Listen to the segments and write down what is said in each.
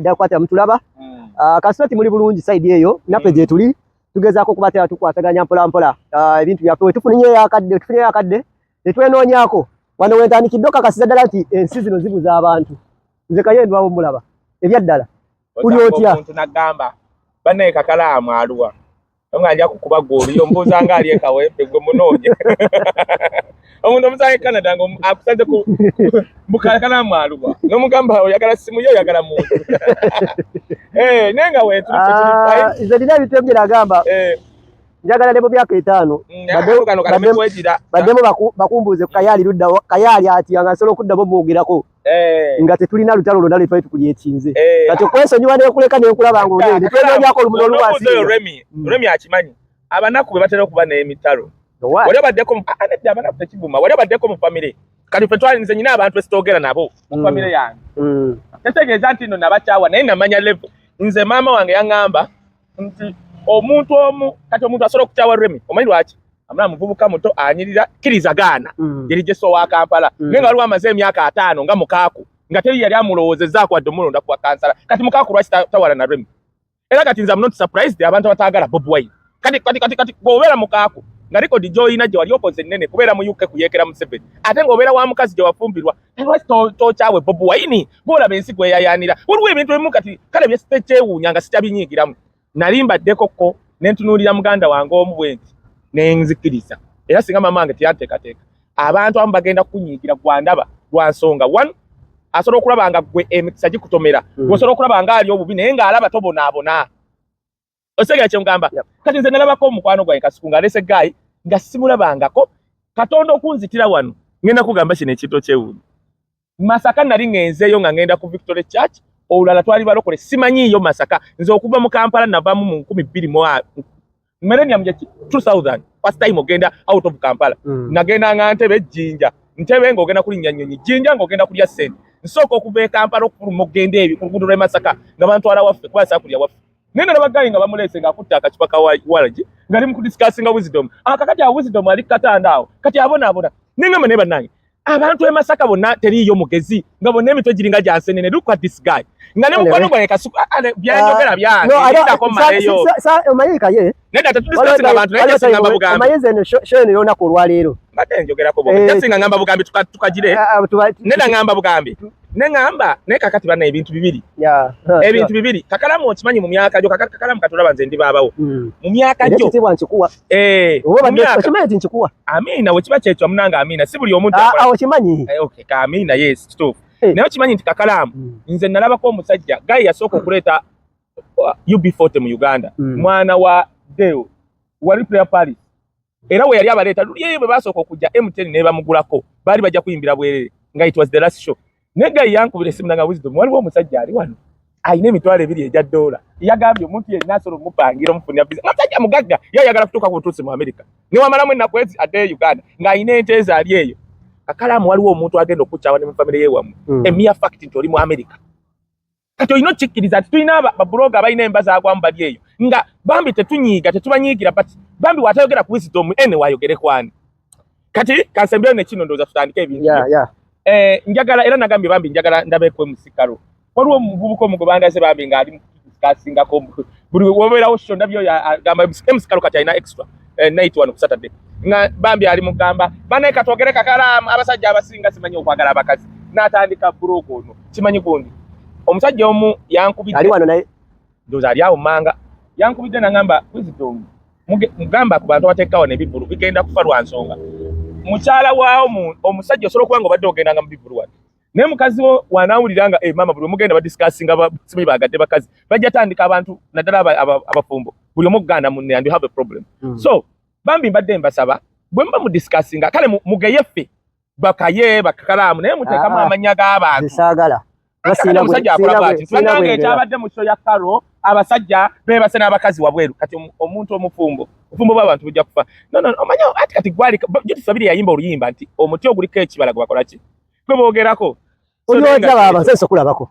ddala kukwatira mutulaba. Kasita timuli bulungi side eyo, naffe gye tuli tugezaako okubatera tukwataganya mpola mpola ebintu byaffe. Wetufunyeyo akadde netwenoonyaako wano wentandikidde okakasiza ddala nti ensi zino zibuza abantu. Nze Kaye ndwawo mulaba ebyaddala. Kuli otya? Omuntu nagamba, "Bannaye, Kakalaamu aluwa?" Nga nja kukuba gwe oliyo mbuuza nga ali ekawempe gwe munoonye omuntu omusanga e Canada nga akusanze ku mukakalaamu aluwa, n'omugamba oyagala simu ye, oyagala muntu. Eh, naye nga weetuli tuli fine. Nze nina ebintu ebyo nagamba njagala ne mu myaka 5 kano kaleme kwegira. Baddemu bakumbuuze ku Kayaali luddawo, Kayaali atya, nga nsobola okuddamu mwogerako nga tetulina lutalo lwonna lwe twali tukulyetinze. Kati okwesonyiwa nekuleka nenkulaba nga oli netwenoonyako olumu n'oluwansi. Oyo Remy, Remy akimanyi abanaku bwe batera okuba n'emitalo. Wali obaddeko nedda, abanaku tekivuma. Wali obaddeko mu famire? Kati ffe twali, nze nyina abantu esitoogera nabo mu famire yange. Tetegeeza nti nno nabakyawa, naye namanya level. Nze maama wange yaŋŋamba nti omuntu omu, kati omuntu asobola okukyawa Remy, omanyi lwaki? Amula muvubuka muto anyirira, kkiriza gaana, yeri gyeso wa Kampala, naye nga waliwo amaze emyaka 50 nga mukaaku nga teri yali amulowoozezaako wadde omulonda kuwa kansala. Kati mukaaku lwaki tawala na Remy? Era kati nze am not surprised abantu abataagala Bobi Wine. Kati bw'obeera mukaaku nga record gy'olina gye wali okoze ennene kubeera mu UK kuyeekera Museveni, ate ng'obeera wa mukazi gye wafumbirwa, lwaki tokyawe Bobi Wine gw'olaba ensi gweyayaanira? Waliwo ebintu ebimu kati kale byesitekyewuunya nga sikyabinyiigiramu. Nali mbaddeko ko ne ntunuulira muganda wange omu bwe nti nenzikiriza, era singa maama wange teyanteekateeka. Abantu abamu bagenda kukunyiigira gwandaba lwa nsonga one, asobola okulaba nga gwe emikisa gikutomera, gwe osobola okulaba nga ali obubi naye ng'alaba tobonaabona. Osegera kyemugamba? Kati nze nalabako omukwano gwange Kasuku ng'alese guy nga simulabangako. Katonda okunzitira wano, ngenda kugamba kino ekintu okyewuunya. Masaka nali ŋŋenzeeyo nga ŋŋenda ku Victory Church, olulala twali balokole, simanyiiyo Masaka. Nze okuva mu Kampala navaamu mu nkumi bbiri mu millennium gyeki 2000, first time ogenda out of Kampala. Nagenda nga Ntebe, Jjinja, Ntebe ng'ogenda kulinnya nnyonyi, Jjinja ng'ogenda kulya ssente. Nsooka okuva e Kampala okufuluma okugenda ebyo ku luguudo lw'e Masaka nga bantwala waffe kuba saakulya waffe, naye nalaba guy nga bamuleese ng'akutte akacupa ka waragi nga ali mu kudiscussinga Wisdom. Akakati awo Wisdom ali kukatanda awo kati abonaabona. Nengamba, naye bannange, abantu e Masaka bonna teriiyo mugezi nga bonna emitwe giringa gya nsenene? Look at this guy nga ne mukwano gwange Kasuku. Byanjogera byange, lindako mmaleyo. Omanyi Kaye, Nedda, tetudiscussinga abantu, naye jasinga bugambi. Omanyi nze eno show eno y'olunaku olwaleero Mbadde njogerako bobi, jasinga ngamba bugambi tukagire. Nedda, ngamba bugambi ne ngamba, naye kakati banna ebintu bibiri, ebintu bibiri. Kakalamu okimanyi mu myaka gyo, Kakalamu katolaba nze ndi baabawo mu myaka gyo. Ekitiibwa nkikuwa. Mu myaka Okimanyi nti nkikuwa. Amiina, wekiba kyekyo munanga, amiina. Si buli omuntu akola. Okimanyi. Okay, ka amiina, yes, kituufu. Naye okimanyi nti Kakalaamu, nze nalabako omusajja guy yasooka okuleeta UB40 mu Uganda, mwana wa Deo wali player Paris, era we yali abaleeta luli eyo bwe basooka okujja MTN ne bamugulako, baali bajja kuyimbira bwerere nga it was the last show. Naye guy yankubira esimu nanga, "Wisdom, waliwo omusajja ali wano alina 20,000 egya dola, yagambye omuntu yenna asobola omupangira omufunira visa." Nga musajja mugagga, ye ayagala kutuuka ku butuusi mu America newamalamu ennaku ezi addeyo Uganda ng'alina ente ezo ali eyo. Kakalaamu, waliwo omuntu agenda okukyawa ne mu famire ye wammwe, a mere fact nti oli mu America. Kati olina okikkiriza nti tulina bablogger abalina emba zagwamu bali eyo nga bambi tetunyiiga, tetubanyiigira, but bambi watayogera ku Wisdom ene wayogere kwani? Kati kansembyeyo ne kino, ndowooza tutandike ebintu. Njagala era nagambye bambi njagala ndabeko musikalo. Waliwo omuvubuka omugo bandaze bambi ng'ali mu kasingako buli wobeerawo show ndabyo agamba musikalo kati alina extra night wano ku Saturday nga bambi ali mugamba, "Banaye, katwogere Kakalaamu, abasajja abasinga simanyi okwagala abakazi." N'atandika blog ono kimanyi gundi omusajja omu yankubidde. Ali wano naye. Ndowooza ali awo manga yankubidde nangamba, "Wisdom, mugamba ku bantu abateeka wano ebivvulu bigenda kufa lwa nsonga mukyala waawo omusajja osobola okuba nga obadde ogendanga mu bivvulu wano, naye mukazi wo wanaawulira nga maama buli omugenda badiscussinga simanyi bagadde bakazi, bajja tandika abantu naddala abafumbo buli omu okugaana munne and you have a problem." So bambi mbadde mbasaba bwe muba mudiscussinga kale mugeye ffe bakaye bakakalaamu, naye muteekamu amannya g'abantu. Saagala. Kati omusajja akola bw'ati nti, "Bannange, ekyabadde mu show ya Karo, abasajja beebase n'abakazi wabweru." Kati omuntu omufumbo, obufumbo bw'abantu bujja kufa. No, omanyi ati kati gwali Judith Babiri yayimba oluyimba nti omuti oguliko ekibala gwe bakola ki gwe boogerako. So Oli naye nga otya baaba? Nze okulabako.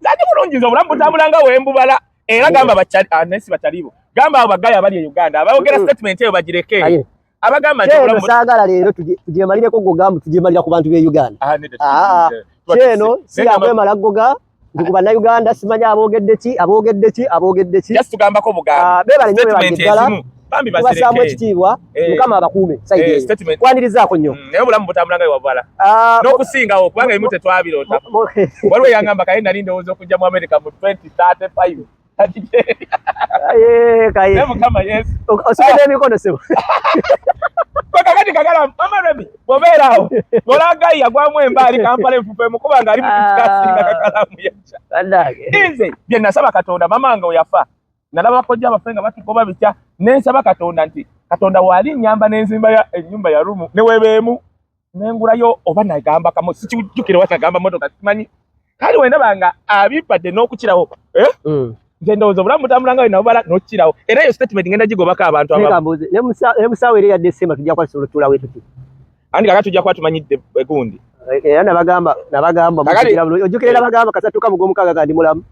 Zandi bulungi, nze obulamu butambula nga wembubala. Era gamba bakyali, naye si bakyalibo, gamba abo baguy abali e Uganda abayogera statement eyo bagireke, Aye. abagamba nti Kyeno obulamu saagala leero tugyemalireko goga mbu tugyemalira ku bantu b'e Uganda. Ah, nedda, Ah, tuba kyeno tuse. si Naye yakwemala goga. Nti ku Bannayuganda simanyi aboogedde ki, aboogedde ki, aboogedde ki. Just tugambako bugambi. Beebale nnyo, beebale Statement ddala. ezimu bambi Tubassaamu bazireke. ekitiibwa. Mukama abakuume side eyo. Statement. Kwanirizaako nnyo. Naye obulamu butambula nga bwewabala n'okusingawo, kubanga ebimu tetwabiroota. Waliwo eyangamba, "Kaye, nali ndowooza okujja mu America mu 2035." Aye, kaye. Naye Mukama Yesu. Osome n'emikono, sebo. Kakati kagala mama Remi, bw'obeera awo ng'olagayi yagwamu embaali Kampala, enfufu emukuba ng'ali mu discussinga kakalamu yajja. Bannange. Nze bye nasaba Katonda, mama nga weyafa nalaba kojja baffe nga batugoba bitya, nensaba Katonda nti Katonda waali nnyamba n'enzimba ya ennyumba ya rumu newebeemu nengulayo oba nagamba kamo sikijjukire oba nagamba motoka simanyi, kale wendaba nga abimpadde n'okukirawo, eh? Nze ndowooza obulamu butambula nga wenabubala n'okukirawo, era eyo statement ngenda gigobako abantu abamu. Leka mbuuze, ne musawo era ya December tujja kuba tusobola otuula we tuti? Andi kaka tujja kuba tumanyidde egundi. Era nabagamba mujjukira bulungi, ojjukira nabagamba kasatuka mu gw'omukaaga nga ndi mulamu.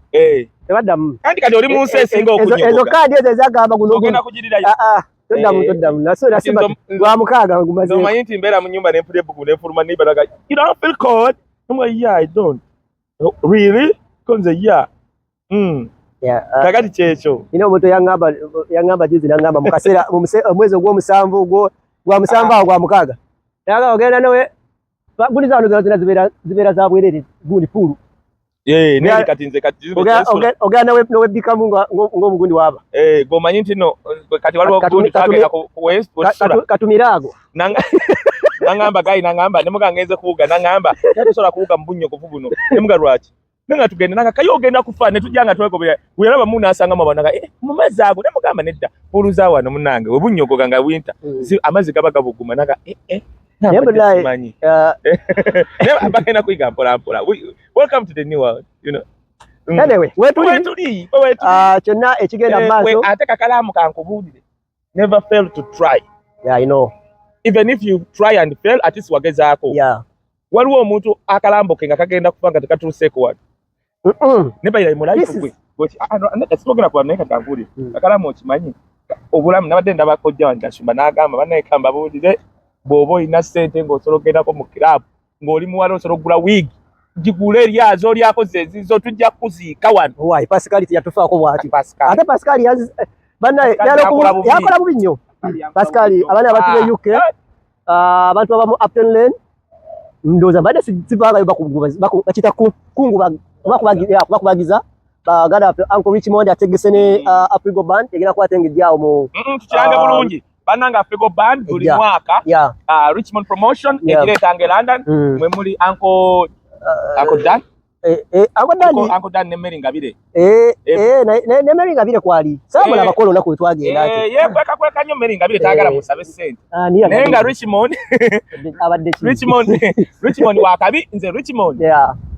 Tebaddamu. Kandi kati oli mu nsi esinga Ezo okunyogoga. Kaadi ezo ezagamba guno Ogenda kugirirayo. Ah, ah, toddamu. Toddamu. Nasimba lwa mukaaga ngumazeeko. Omanyi nti mbeera mu nyumba nempulira ebbugumu nenfuluma, neighbor naga, "You don't feel cold?" I'm like, "Yeah, I don't." "Oh, really?" Ko nze, "Yeah." Yeah, ah, Kakati kyekyo. Nina omuntu yaŋŋamba juzi, naŋŋamba mu kaseera omwezi ogw'omusanvu gwa musanvu awo gwa mukaaga, naga ogenda nawe gundi za wano zona zona zibeera za bwerere, gundi pool. Eh, neri kati nze kati Ogenda nowebbikamu ng'omugundi waaba. Eh, gomanyi nti no kati waliwo gundi twagenda ku west wesula. Katumire ago. Nangamba gayi, nangamba nemuga ngenze kuwuga, nangamba tosobola kuwuga mu bunnyogovu buno. Nemuga lwaki? Nenga tugende, nanga kaye ogenda kufa, ne tujja nga twegobera. Weraba mu nasanga mu abantu mu mazzi ago, nemugamba nedda, pool za wano munnange we bunnyogoga nga winter. Amazzi gaba gabuguma, naga eh eh. Naye Nambadde munaye, simanyi. Naye bagenda kuyiga mpola mpola. Welcome to the new world. Anyway, wetuli. Wetuli, wetuli. Kyonna ekigenda mu maaso. Ate kakalaamu kankubuulire. Never fail to try. Yeah, I know. Even if you try and fail, at least wagezaako. Waliwo omuntu akalambo ke nga kagenda kufa nga tekatuuseeko wano. Ne bayira mu life gwe. Ah, no, nedda, sibogera ku bantu, naye kati kankubuulire. Kakalaamu okimanyi. Obulamu nabadde ndaba kojja wange Gashumba n'agamba, "Bannaye kambabuulire, bw'oba olina ssente ng'osobola okugendako mu club, ng'oli muwala osobola okugula wig, gigule eryazo olyako ze ezizo, tujja kuziika wano." Why, Pascal teyatufaako bw'ati. Pascal. Ate Pascal bannaye Pascal yakola bubi. yakola bubi nnyo. Pascal, abaana abatu be UK, abantu abamu Upton Lane, ndowooza mbadde sivangayo bakiyita oba kubagiza baganda baffe. Uncle Richmond ategese ne Afrigo Band egenda kukwata engejja awo mu Tukirange bulungi bannange, Afrigo Band buli mwaka, Richmond Promotion egireetanga e London. Mwe muli Uncle Dan. Uncle Dan. Uncle Dan ne Mary Ngabire. Ne Mary Ngabire kwali saabula abakola olunaku lwe twagenda ati. Ye kweka kweka nnyo Mary Ngabire, tayagala musabe ssente. Ah, niye Naye nga Richmond abadde ki? Richmond wakabi nze Richmond.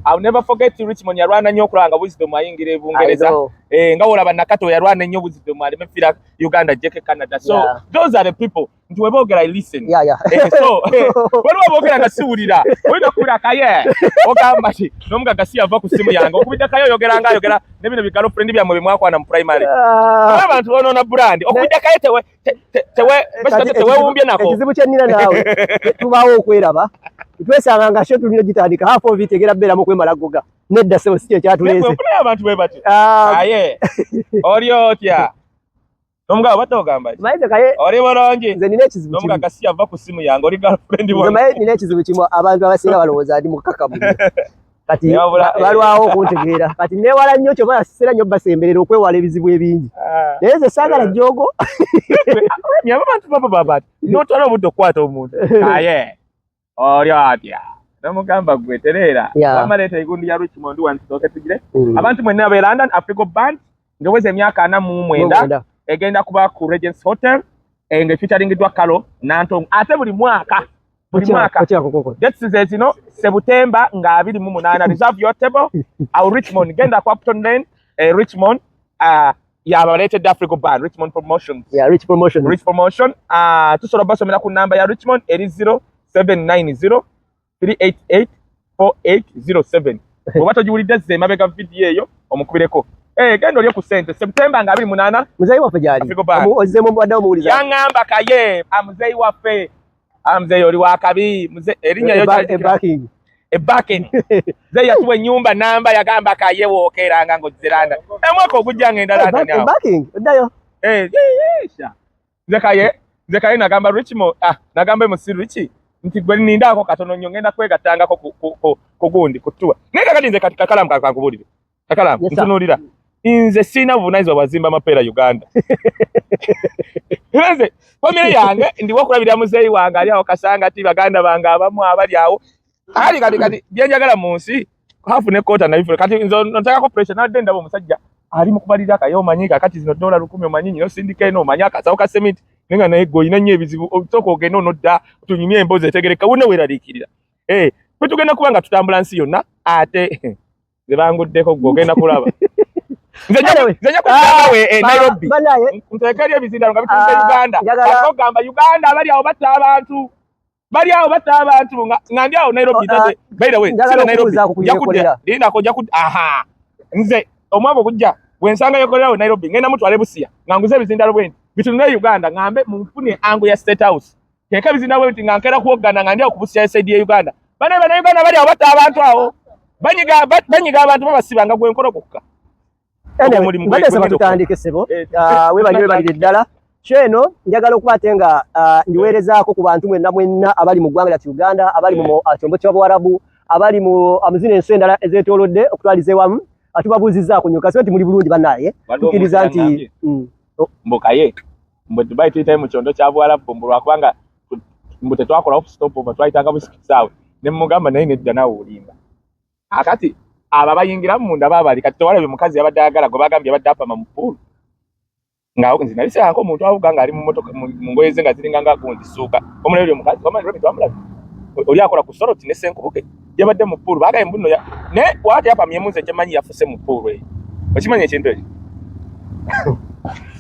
I'll never forget Richmond yalwana nnyo okulaba nga Wisdom ayingira e Bungereza. I know. Nga wolaba Nakato yalwana ennyo Wisdom aleme fiira Uganda jeke Canada. So those are the people nti we boogera I listen. So waliwo aboogera nga siwulira, oyinza okubira kaye ogamba ti n'omugaga si yava ku simu yange, okubidde kaye oyogera nga ayogera ne bino bi girlfriend byammwe bye mwakwana mu primary. Abantu bonoona brand, okubidde kaye tewewumbye nako. Ekizibu kye nnina naawe, tubaawo okweraba, twesanga nga show tulina gitandika half of it egera beeramu kwemala goga. Nedda ssebo, si kye kyatuleese. Naye abantu bwe batyo. Aye oli otya n'omugabo badde ogamba ki? Mayize kaye. Oli bulungi? Nze nina ekizibu kimu. N'omugaga si yava ku simu yange, oli girlfriend Nze wange. maye nina ekizibu kimu, abantu abasinga balowooza ndi mukakamu, kati Naye wabula, balwawo okuntegeera, kati neewala nnyo, kyova sisera nnyo basemberera okwewala ebizibu ebingi, naye nze saagala jjoogo. Abo abantu baba babati n'otwala obudde okukwata omuntu, aye oli otya nomugamba gwe tereera. Wamaleeta egundi ya Richmond wano tusooke tugire. Abantu mwenna abe London, Afrigo Band ngeweza emyaka 49. 49. Egenda kuba ku Regents Hotel, ng'efeaturingiddwa Kalo Nantongo, ate buli mwaka, buli mwaka. Okyakokoko. Dates ze zino, September nga 28. Reserve your table awo Richmond, genda ku Upton Lane, Richmond, yabaleetedde Afrigo Band, Richmond Promotions. Yeah, Rich Promotion. Rich Promotion. Tusobola basomera ku namba ya Richmond eri 0790 388 4807. Bw'oba togiwulidde, zze emabega vidiyo eyo omukubireko. Genda olye ku ssente September nga 28. Muzeeyi waffe gyali. Afrigo Band. Ozzeemu obadde omuwuliza. Yaŋŋamba kaye amuzeeyi waffe, amuzeeyi oli wakabi, erinnya yo Ebacking. Ebaken ze yatuwa ennyumba namba yagamba kaye wookeranga ng'oziranda emwaka ogujja ngenda London awo. Backing oddayo. Eh, sha. Nze kaye nagamba Richmo, ah, nagamba MC Richie nti gwe nnindaako katono nnyo ngenda kwegattangako ku gundi ku tour. Naye kakati nze kati Kakalamu kankubuulire. Kakalamu, Yes, sir. ntunuulira. Nze sirina buvunaanyizibwa bwazimba mapeera Uganda. Nze famire yange ndiwo okulabirira muzeeyi wange ali awo Kasanga ti baganda bange abamu abali awo. Ali kati bye njagala mu nsi hafu ne kota nabifuna. Kati nze nontakako pressure, nabadde ndaba omusajja ali mu kubalira kaye omanyi kakati zino $1,000 omanyi nyino sindika eno omanyi akasawo ka sementi naye nga naye gwe olina nnyo ebizibu osooka ogenda onodda tunyumye emboozi etegereka wonna weeraliikirira. Eh, ffe tugenda kuba nga tutambula nsi yonna ate nze banguddeko gwe ogenda kulaba. Nze nja kuddawe e Nairobi. Banaye Nteeka eri ebizindalo nga bitunze Ah, Uganda. njagala- Kati ogamba Uganda abali awo batta abantu. Bali awo batta abantu nga ndi awo Nairobi. Oh, ah, Tate, by the way, njagala sina Nairobi. okubuuzaako ku Nja kudda. Yekolera. Lindako nja kudda. Aha. Nze omwaka ogujja bwe nsanga Yekolera awo Nairobi ngenda mutwale Busia nga nguze ebizindalo bwe nti bitunule Uganda ngambe munfune angle ya State House. Teeka ebizindalo bwe nti nga nkeera kuwoggana nga ndi awo ku Busia side ya Uganda. Bane bannayuganda bali awo batta abantu awo. Banyiga abantu babasiba nga gwe nkola gwokka. Anyway, Omulimu mbadde nsaba gwegenda okukola. tutandike ssebo. Eh, Ah, weebale weebalire ddala. Kyo eno njagala okuba ate nga ndiweerezaako ku bantu mwenna mwenna abali mu ggwanga lyaffe Uganda, abali mu kyombo ky'Obuwarabu, abali mu zino ensi endala ezeetoolodde okutwaliza ewamu. Tubabuuzizzaako nnyo kasi nti muli bulungi bannaaye. Waliwo Tukkiriza omuntu nti yangambye, mbu kaye mbu Dubai tuyitayo mu kyondo kya Buwarabu mbu lwakubanga mbu tetwakolawo stop over twayitanga busikisaawe ne mugamba naye nedda naawe olimba. Akati abo abayingiramu munda baabali kati tewalabye mukazi yabadde ayagala gwe bagambye yabadde apama mu pool nga nze nali sirabako omuntu avuga ng'ali mu motoka mu ngoye ze nga ziringa nga gundi ssuuka. Omulabye omukazi wamala Remy twamulabye oli akola ku Soroti ne Ssenkubuge yabadde mu pool bagambye mbu nno naye waati yapamyemu nze kyemanyi yafuse mu pool eyo. Okimanyi ekintu ekyo?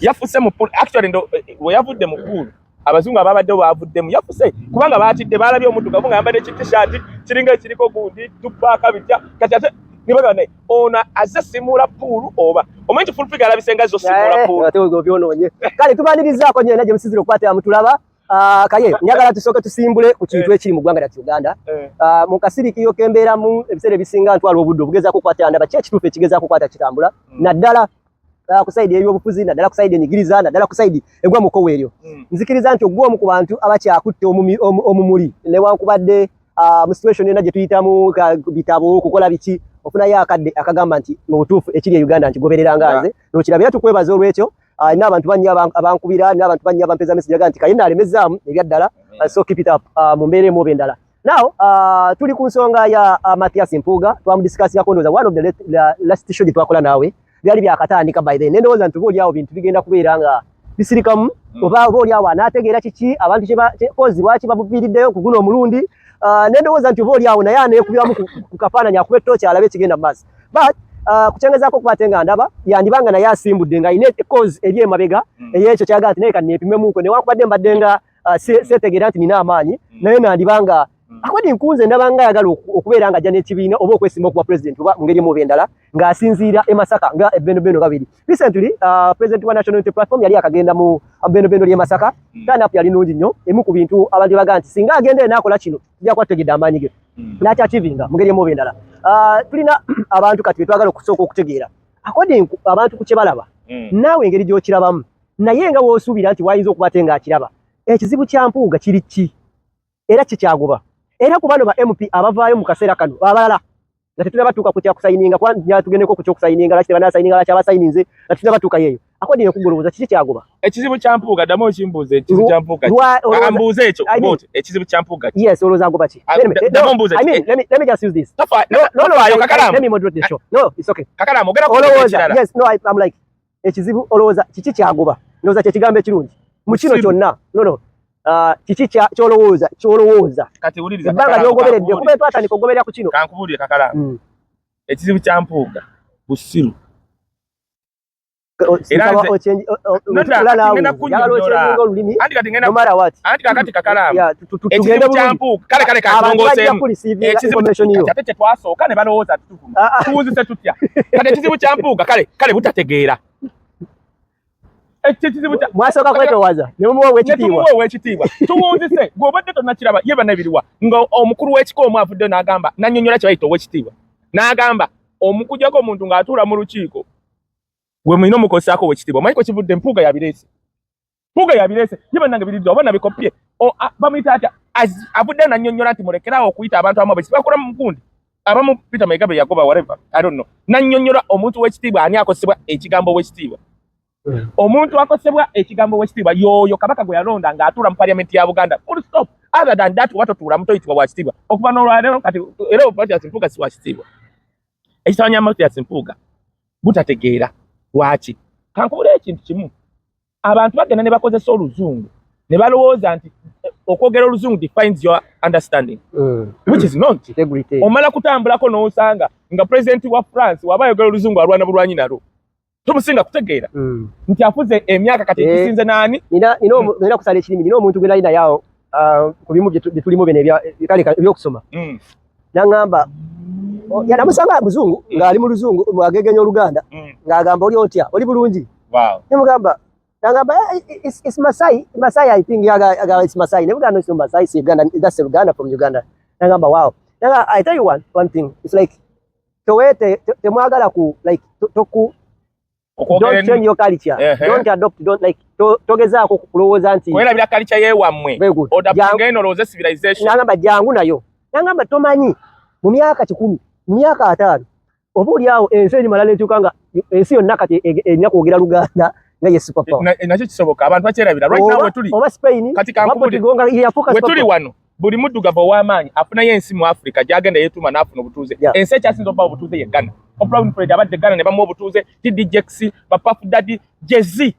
Yafuse mu pool actually ndo we yavudde mu pool abazungu ababaddewo bavuddemu yafuse kubanga baatidde baalabye omuddugavu ng'ayambadde ki t-shirt kiringa ekiriko gundi tupaaka bitya kati ate ne bagamba naye ono azze simuula pool oba omanyi nti full figure alabise nga zo simuula pool. Ate obyonoonye. Kale tubanirizaako nnyo yonna gye musinziira okukwatira mutulaba. Ah, kaye njagala tusooke tusimbule ku kintu ekiri mu ggwanga lyaffe Uganda. Ah, mu kasiriikiriro ke mbeeramu ebiseera ebisinga ntwala obudde obugezaako okukwatira ndaba ki ekituufu ekigezaako okukwata kitambula naddala ku side ey'obufuzi, naddala ku side enyigiriza, naddala ku side egwa mu kkowe eryo. Nzikiriza nti ogwa omu ku bantu abakyakutte omumuli newankubadde mu situation yonna gye tuyitamu bitabo kukola biki ofunayo akadde akagamba nti mu butuufu ekiri e Uganda nkigoberera nga nze n'okiraba era tukwebaza olw'ekyo. Nina abantu bannya abankubira, nina abantu bannya abampeeza message aga nti kaye naalemezaamu ebyaddala, so keep it up mu mbeera emu oba endala. Now tuli ku nsonga ya Mathias Mpuuga twamudiscussingako ndowooza one of the last show gye twakola naawe byali byakatandika by then ndowooza nti oba oli awo bintu bigenda kubeera nga bisirikamu oba oli awo anaategeera kiki abantu cause lwaki bamuviiriddeyo ku guno omulundi ne ndowooza nti oba oli awo naye aneekubiramu ku kafaananyi akuba ettooki alabe ekigenda mu maaso but kukyengezaako okuba ate nga ndaba yandibanga naye asimbudde nga alina cause eri emabega ey'ekyo kyagala nti naye kanneepimemuuko newankubadde mbadde nga seetegeera nti nina amaanyi naye nandibanga according nkunze ndaba nga ayagala okubeera nga ajja n'ekibiina oba okwesimba okuba president oba mu ngeri emu oba endala ng'asinziira e Masaka nga ebbenobeno babiri. Recently president wa National Unity Platform yali akagenda mu bbenobeno ly'e Masaka. Turn up yali nnungi nnyo emu ku bintu abantu bagaa nti singa agenda eno n'akola kino tujja kuba tutegedde amaanyi ge n'akyachievinga mu ngeri emu oba endala. Tulina abantu kati be twagala okusooka okutegeera according abantu ku kye balaba naawe engeri gy'okirabamu naye nga w'osuubira nti wayinza okuba ate ng'akiraba ekizibu kya Mpuuga kiri ki era kikyagoba era ku bano ba MP abavaayo mu kaseera kano abalala nga tetunabatuuka ku kyakusayininga kuba tugendeko ku kyokusayininga lwaki tebanasayininga lwaki abasayininze nga tetunabatuuka yeeyo according okugolowooza kiki kyagoba Ekizibu kya Mpuuga ddamu okimbuuza ekizibu kya Mpuuga mbuuza ekyo bw'oti ekizibu kya Mpuuga ki? Yes, olowooza agoba ki? Ddamu ombuuze. I mean, let me just use this. No, Kakalamu. Let me moderate the show. No, it's okay. Kakalamu ogenda Olowooza, yes, no, I'm like ekizibu olowooza kiki kyagoba ndowooza kye kigambo ekirungi mu kino kyonna no kiki kyolowooza kyolowooza Kati wuliriza ebbanga ly'ogoberedde kuba twatandika okugoberera ku kino. Kankubuulire Kakalamu. Ekizibu kya Mpuuga busiru. Era anti kakati Kakalamu ekizibu kya Mpuuga kale kale kantongoseemu ekizibu ate kye twasooka ne balowooza tutuvuma tuwunzise tutya kati ekizibu kya Mpuuga kale kale butategeera. Ekyo ekizibu kya Mwasooka kwetowaza ne mumuwa ow'ekitiibwa. Ne tumuwa ow'ekitiibwa. Tuwunzise, gwe obadde tonnakiraba, ye banna biriwa nga omukulu w'ekika omu avuddeyo n'agamba, n'annyonnyola kye bayita ow'ekitiibwa. N'agamba omukujjako omuntu ng'atuula mu lukiiko gwe mulina omukozesaako ow'ekitiibwa. Omanyi kwe kivudde? Mpuuga yabireese. Mpuuga yabireese. Ye bannange biriddwa oba nabikopye. Bamuyita atya? Avuddeyo n'annyonnyola nti mulekeraawo okuyita abantu abamu ab'ekitiibwa. Bakola mu gundi. Abamu Peter Mayiga be yagoba, whatever, I don't know. N'annyonnyola omuntu w'ekitiibwa ani akozesebwa ekigambo ow'ekitiibwa. Omuntu akosebwa ekigambo ow'ekitiibwa y'oyo kabaka gwe yalonda ng'atuula mu parliament ya Buganda. Full stop. Other than that, oba totuula mutoyitibwa wa kitiibwa. Okuva n'olwaleero kati era Mathias Mpuuga si wa kitiibwa. Ekitawanya Mathias Mpuuga butategeera lwaki. Kankubuulire ekintu kimu. Abantu bagenda ne bakozesa oluzungu ne balowooza nti okwogera oluzungu defines your understanding, which is not. Integrity. Omala kutambulako n'osanga nga president wa France waba ayogera oluzungu alwana bulwanyi nalwo. Tumusinga kutegeera nti afuze emyaka kati ekisinze naani? Nina kusala ekirimi, nina omuntu gwe nali naye awo, ku bimu bye tulimu bino ebyokusoma. N'aŋŋamba, namusanga muzungu ng'ali mu luzungu, agegenya Oluganda, ng'agamba oli otya, oli bulungi. Ne mugamba, n'agamba, it's Masai, Masai, I think, aga, it's Masai. Ne mugamba, no, it's not Masai, it's Uganda, that's Uganda from Uganda. N'agamba, wow. N'agamba, I tell you one thing, it's like, towete, temwagala ku, like, toku, don't change your culture. Don't adopt, don't like, togezaako kulowooza nti kwerabira culture yeewammwe. Very good. Odaptinga eno olowooze civilization. N'agamba jangu nayo. N'agamba tomanyi mu myaka 100, mu myaka 50, oba oli awo ensi erimala n'etuuka nga ensi yonna kati erina kwogera Luganda nga ye super power. Nakyo kisoboka, abantu bakyerabira. Right now wetuli. Oba Spain, Kati oba kankubulire. Portugal nga ye yafuuka We tuli super power. wano, buli muddugavu ow'amaanyi afunayo ensi mu Africa gy'agenda yeetuuma n'afuna obutuuze. Ensi ekyasinze okuba obutuuze ye Ghana. Oprah Winfrey abadde Ghana ne bamuwa obutuuze, TD Jakes, ba Puff Daddy, Jay-Z.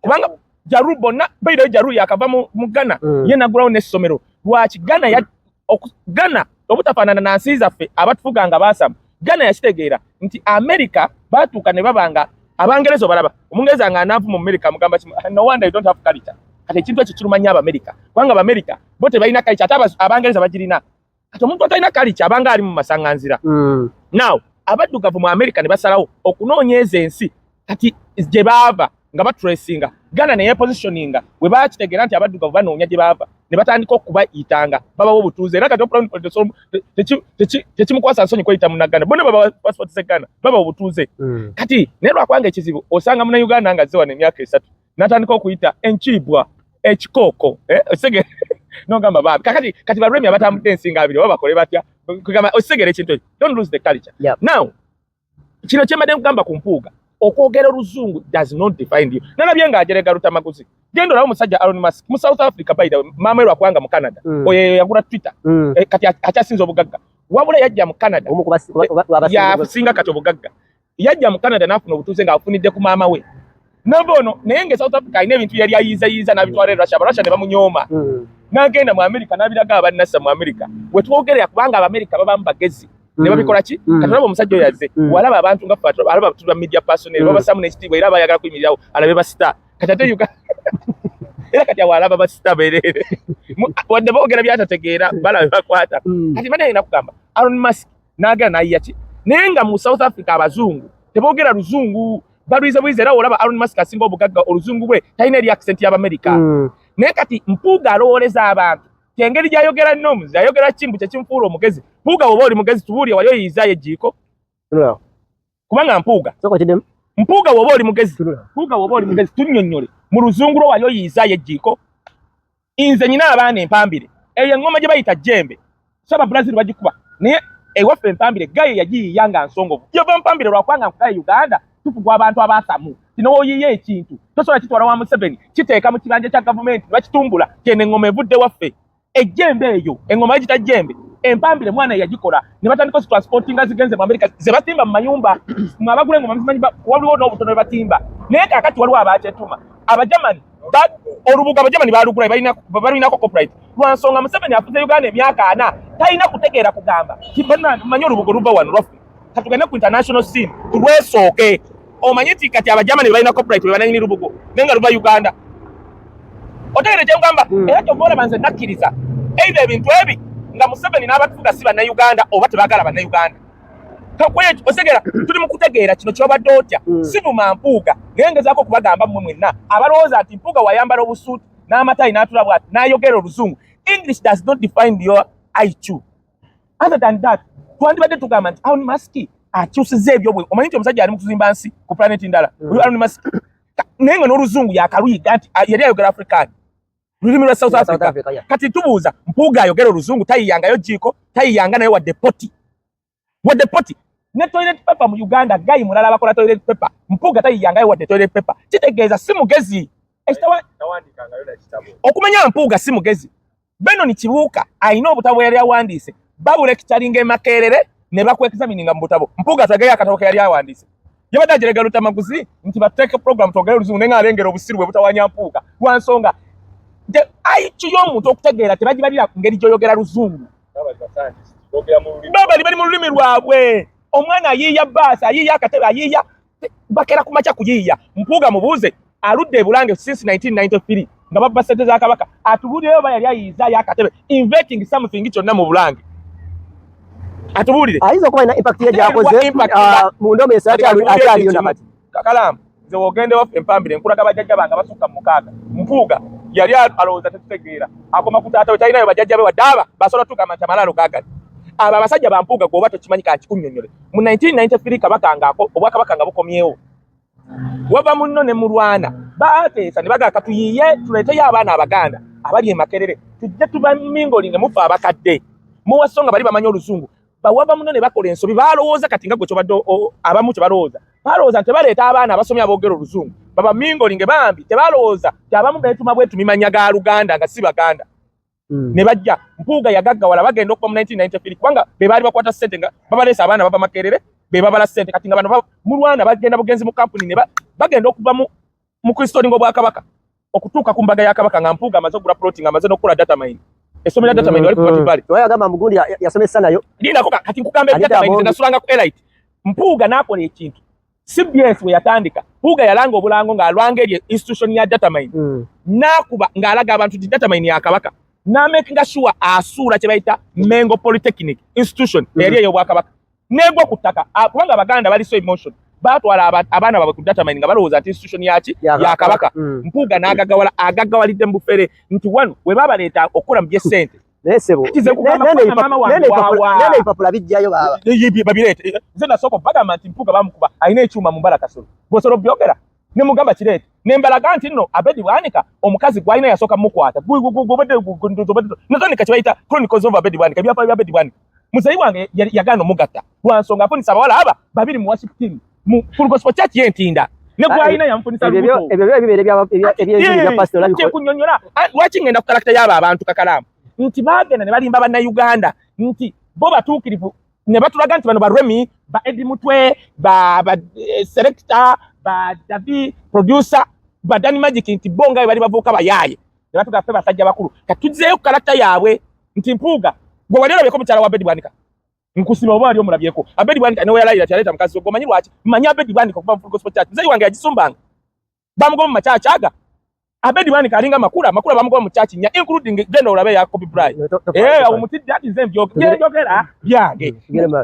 Kubanga Ja Rule bonna, bairayo Ja Rule yakava mu Ghana, ye n'aggulawo n'essomero. Lwaki Ghana ya, oku, Ghana obutafaanana na nsi zaffe abatufuga nga baasama. Ghana yakitegeera nti America baatuuka ne baba nga Abangereza obalaba. Omungereza nga anaavu mu America amugamba kimu, no wonder you don't have culture. Kati ekintu ekyo kiruma nnyo Abamerika. Kubanga Abamerika bo tebalina culture, ate Abangereza bagirina. Kati omuntu atalina culture abanga ali mu masaŋŋanzira. Now, abaddugavu mu America ne basalawo okunoonyeeza ensi kati gye baava nga batracinga. Ghana ne yepositioninga bwe baakitegeera nti abaddugavu banoonya gye baava ne batandika okubayitanga babawa obutuuze. Era kati Oprah Winfrey tekimukwasa nsonyi kweyita munnaganda. Bonna babawa passport z'e Ghana, babawa obutuuze. Kati naye lwakubanga ekizibu osanga munnayuganda nga azze wano emyaka 3 n'atandika okuyita enkiibwa ekikooko, osegere n'ogamba baabi. Kakati kati ba Remy abatambudde ensi nga abiri oba bakole batya? Kugamba osegere ekintu ekyo. Don't lose the culture. Now, kino kye mbadde nkugamba ku Mpuuga, okwogera oluzungu does not define you. Nalabye ng'ajerega Lutamaguzi. Genda olabe omusajja Elon Musk mu South Africa, by the way, maama we lwakubanga mu Canada. Oyo yagula Twitter. Kati akyasinze obugagga. Wabula yajja mu Canada. Omu ku abasinga Yasinga kati obugagga. Yajja mu Canada n'afuna obutuuze ng'afunidde ku maama we. Nava ono naye nga South Africa alina ebintu yali ayiizayiiza n'abitwala e Russia, Abarussia ne bamunyooma. N'agenda mu America n'abiraga abannasa mu America. We twogerera kubanga Abamerika babamu bagezi. Ne babikola ki? Kati olaba omusajja oyo azze. Walaba abantu nga ffe alaba tuli ba media personnel, babasaamu n'ekitiibwa era bayagala kuyimirirawo alabe ba star. Kati ate Uganda era kati awo alaba ba star beereere. Wadde boogera by'atategeera, balaba bakwata. Kati bane alina kugamba Elon Musk n'agenda n'ayiya ki? Naye nga mu South Africa abazungu teboogera luzungu, balwiza bwiza. Era olaba Elon Musk asinga obugagga, oluzungu bwe talina eri accent y'Abamerika. Naye kati Mpuuga alowooleza abantu ti engeri gy'ayogera norms, ayogera kimbu kye kimufuula omugezi. Mpuuga bw'oba oli mugezi tubuulire wali oyiyiizaayo ejjiiko? Tunula. Kubanga Mpuuga. Sooka okiddemu. Mpuuga bw'oba oli mugezi. Tunula. Mpuuga bw'oba oli mugezi tunnyonnyole mu luzungu lwo wali oyiyiizaayo ejjiiko? Nze nyina abaana empambire. Eyo eŋŋoma gye bayita jjembe. So Ababrazil bagikuba. Naye ewaffe empambire gaye yagiyiiya nga nsongovu. Yova mpambire lwakubanga nkugaye Uganda tufugwa abantu abaasamu. Kino w'oyiiya ekintu tosobola kitwala wa Museveni, kiteeka mu kibanja kya gavumenti ne bakitumbula kyeno eŋŋoma evudde waffe. Ejjembe eyo, eŋŋoma bagiyita jjembe, empambire mwana yagikola ne batandika ozitransportinga zigenze mu America ze batimba mu mayumba. Mwe abagula eŋŋoma muzimanyi waliwo n'obutono bwe batimba. Naye kaakati waliwo abakyetuma. Abajamani olubugo Abajamani balugula balinako copyright. Lwa nsonga Museveni afuze Uganda emyaka 40 talina kutegeera kugamba nti bannange mmanyi olubugo luva wano lwaffe. Katugende ku international scene tulwesooke. Omanyi nti kati Abajamani balina copyright be bananyini lubugo naye nga luva Uganda. Otegeera kye nkugamba? Era ky'ova olaba nze nakkiriza either ebintu ebi nga Museveni n'abatufuga si bannayuganda oba tebaagala bannayuganda. Osegera tuli mu kutegeera kino kyobadde otya. Sivuma Mpuuga, naye ngezaako okubagamba mmwe mwenna abalowooza nti Mpuuga wayambala obusuuti n'amatayi n'atula bw'ati n'ayogera oluzungu. English does not define your IQ. Other than that, twandibadde tugamba nti Elon Musk akyusizza ebyobwe. Omanyi nti omusajja ali mu kuzimba nsi ku planet ndala, oyo Elon Musk, naye nga n'oluzungu yakaluyiga nti yali ayogera African, lulimi lwa South Africa. Kati tubuuza, Mpuuga ayogera oluzungu, tayiyangayo jjiiko, tayiyanga nayo wadde poti, wadde poti ne toilet paper mu Uganda. Gayi mulala abakola toilet paper, Mpuuga tayiyangayo wadde toilet paper. Kitegeeza si mugezi. Okumanya Mpuuga si mugezi, Benon Kibuuka alina obutabo bwe yali awandiise, babulecturinga e Makerere ne bakwexamininga mu butabo. Mpuuga twagayo akatabo ke yali awandiise. Yabadde ajerega Lutamaguzi nti bateeke program twogere oluzungu, naye nga alengera obusiru bwe butawanya Mpuuga lwa nsonga IQ y'omuntu okutegeera tebagibalira ku ngeri gy'oyogera luzungu. Babali bali mu lulimi lwabwe. Omwana ayiiya baasi, ayiiya akatebe, ayiiya bakera ku makya kuyiiya. Mpuuga mubuuze aludde e Bulange since 1993 nga babba ssente za Kabaka, atubuulireyo oba yali ayiizaayo akatebe, inventing something kyonna mu Bulange, atubuulire. Ayinza okuba alina impact ye gyakoze mu ndomesa, akyaliyo nakati. Kakalaamu, nze wogende waffe empambire nkulaga bajjajja bange abasukka mu 6. Mpuuga yali alowooza tetutegeera, akoma ku taata we, talinayo bajjajja be wadde aba basobola tugamba nti amalaalo gaagali. Abo abasajja ba Mpuuga, gweoba tokimanyi kankikunnyonnyole. Mu 1993 Kabaka ngaako obwakabaka nga bukomyewo, wava munno ne mulwana baateesa ne bagamba, katuyiye tuleeteyo abaana Abaganda abali e Makerere, tujje tubaminglinge mufe abakadde muwaso nga bali bamanyi oluzungu. Bawava muno ne bakola ensobi. Balowooza kati nga gwe kyobadde, abamu kye balowooza, balowooza nti tebaleeta abaana abasomye aboogera oluzungu babaminglinge bambi. Tebalowooza ti abamu beetuma bwetuma manya ga Luganda nga si Baganda. Ne bajja. Mpuuga yagaggawala bagenda okuva mu 1993 kubanga be baali bakwata ssente nga babaleesa abaana bava Makerere, be babala ssente. Kati nga bano mulwana bagenda bugenzi mu kampuni ne bagenda okuva mu restoring obwakabaka okutuuka ku mbaga ya Kabaka nga Mpuuga amaze okugula plot, nga amaze n'okukola Datamine, essomero lya Datamine wali ku Mativali. Oyagamba mugundi yasomesa nayo. Lindako, kati nkugamba Datamine nze nasulanga ku Elite. Mpuuga n'akola ekintu. CBS we yatandika, Mpuuga yalanga obulango ng'alwanga eri institution ya Datamine, n'akuba ng'alaga abantu nti Datamine ya Kabaka, n'amakinga sure asuula kye bayita Mengo Polytechnic institution eyali ey'obwakabaka negwa ku ttaka, kubanga Abaganda bali so emotion, batwala abaana baabwe ku Datamine nga balowooza nti institution yaki? Ya Kabaka. Mpuuga n'agaggawala, agaggawalidde mu bufere nti wano we babaleeta okukola mu by'essente. Naye sebo, nene ebipapula bijjayo baba. Babireete. Nze nasooka bagamba nti Mpuuga bamukuba alina ekyuma mu mbala kasolo, bw'osobola obyogera ne mugamba kireete, ne mbalaga nti nno Abedi Bwanika omukazi gwalina yasooka mukwata. Natandika kye bayita Chronicles of Abedi Bwanika, ebyafaayo bya Abedi Bwanika. Muzeyi wange yagaana omugatta lwa nsonga afunisa abawala aba babiri mu worship team mu Full Gospel Church y'Entinda, ne gwalina yamufunisa. Ebyo byo ebibeera ebyenziri bya pastor olabika. Kunnyonnyola lwaki ngenda ku character y'abo abantu, Kakalaamu, nti baagenda ne balimba Bannayuganda nti bo batuukirivu, ne batulaga nti bano ba Remy, ba Eddie Mutwe, ba selector, ba Davi producer, ba Danny Magic, nti bo nga bwe bali bavuuka bayaaye, ne batuga ffe basajja bakulu. Kati tuzzeeyo ku character yaabwe nti Mpuuga gwe wali olabyeko mukyala wa Abedi Bwanika? Nkusima oba wali omulabyeko Abedi Bwanika ne weyalayira tyaleeta mukazi we. Omanyi lwaki mmanyi Abedi Bwanika? Okuva mu Full Gospel Church muzeeyi wange yagisumbanga, bamugoba mu makyaki aga. Abedi Bwanika alinga Makula. Makula bamugoba mu church nnya, including genda olabe ya Kobe Bryant. Awo mutidde ati nze mbyogera byange,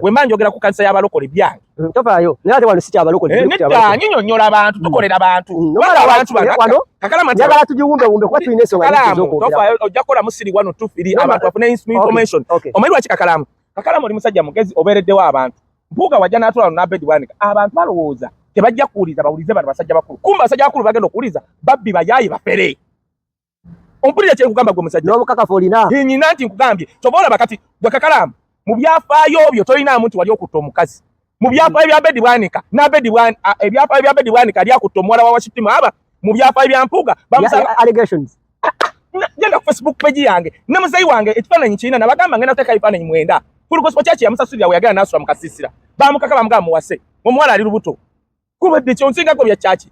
we mba njogera ku kanisa y'abalokole byange. Tofaayo, naye ate wano si kyabalokole. Nedda, nyinyonnyola abantu, tukolera abantu abantu bano. Kakalama. Njagala tugiwumbewumbe kuba tulina ensonga nyingi ez'okwogera. Tofaayo, ojja kukola musiri wano tufiri abantu bafune information. Omanyi lwaki, Kakalamu? Kakalamu, oli musajja mugezi, obeereddewo abantu. Mpuuga wajja n'atula n'Abedi Bwanika, abantu balowooza tebajja kuwuliza, bawulize bano basajja bakulu. Kumba basajja bakulu bagenda okuwuliza babbi, bayaayi, bafere. Ompulira kye nkugamba gwe musajja? N'obukakafu olina? Nyina nti nkugambye kyova olaba kati gwe Kakalaamu mu byafaayo byo tolinaamu nti wali okutta omukazi mu byafaayo bya Abedi Bwanika n'Abedi ebyafaayo bya Abedi Bwanika ali akutta omuwala wa Washitima. Aba mu byafaayo bya Mpuuga bamusanga allegations. Genda ku Facebook page yange ne muzeyi wange, ekifaananyi kirina. Nabagamba ngenda kuteeka ebifaananyi 9. Full Gospel Church yamusasulira, we yagenda n'asula mu kasiisira, bamukaka, bamugamba muwase omuwala ali lubuto. Kubadde kyo nsingako bya church.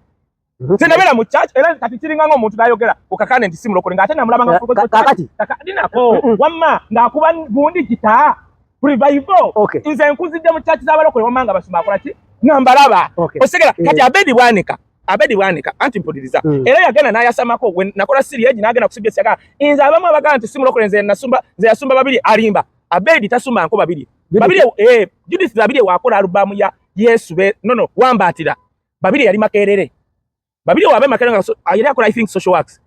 Nze nabeera mu church, era kati kiringa ng'omuntu n'ayogera okakane nti si mulokole ng'ate namulaba nga Full Gospel Church. Kakati Dinako wamma ng'akuba gundi gita revival. Nze nkuzidde mu church z'abalokole, wamma nga basoma akola ki nga mbalaba. Osigala kati Abedi Bwanika, Abedi Bwanika anti mpuliriza. Era yagenda n'ayasamako we nakola siri egi, n'agenda ku CBS yagamba nze abamu abagamba nti si mulokole, nze nasumba, nze yasumba babiri, alimba. Abedi tasumba nko babiri. Babirye, Judith Babirye wakola alubamu ya Yesu be no wambatira. Babirye yali Makerere. Babirye wabe Makerere nga yali akola, I think, social works.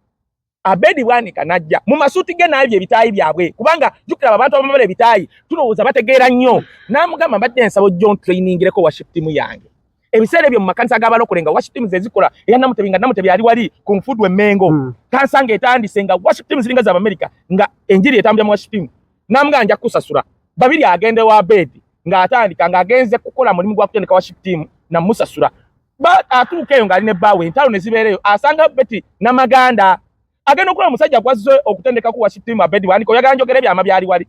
Abedi Bwanika najja mu masuuti ge n'abyo ebitaayi byabwe, kubanga jjukira abantu abamala ebitaayi tulowooza bategeera nnyo. N'amugamba, mbadde nsaba ojja ontrainingireko worship team yange. Ebiseera ebyo mu makanisa g'abalokole nga worship team ze zikola eya Namutebi, nga Namutebi ali wali ku nfudu Emmengo. Kansa ng'etandise nga worship team ziringa z'Abamerika, nga enjiri etambulira mu worship team. N'amugamba, nja kukusasula. Babiri agende wa Abedi ng'atandika ng'agenze kukola mulimu gwa kutendeka worship team, namusasula. Atuuka eyo ng'ali ne bbaawe, entalo ne zibeera eyo, asanga Betty Namaganda agenda okulaba omusajja gwazze okutendeka ku worship team. Abedi Bwanika oyagala njogera ebyama byali wali.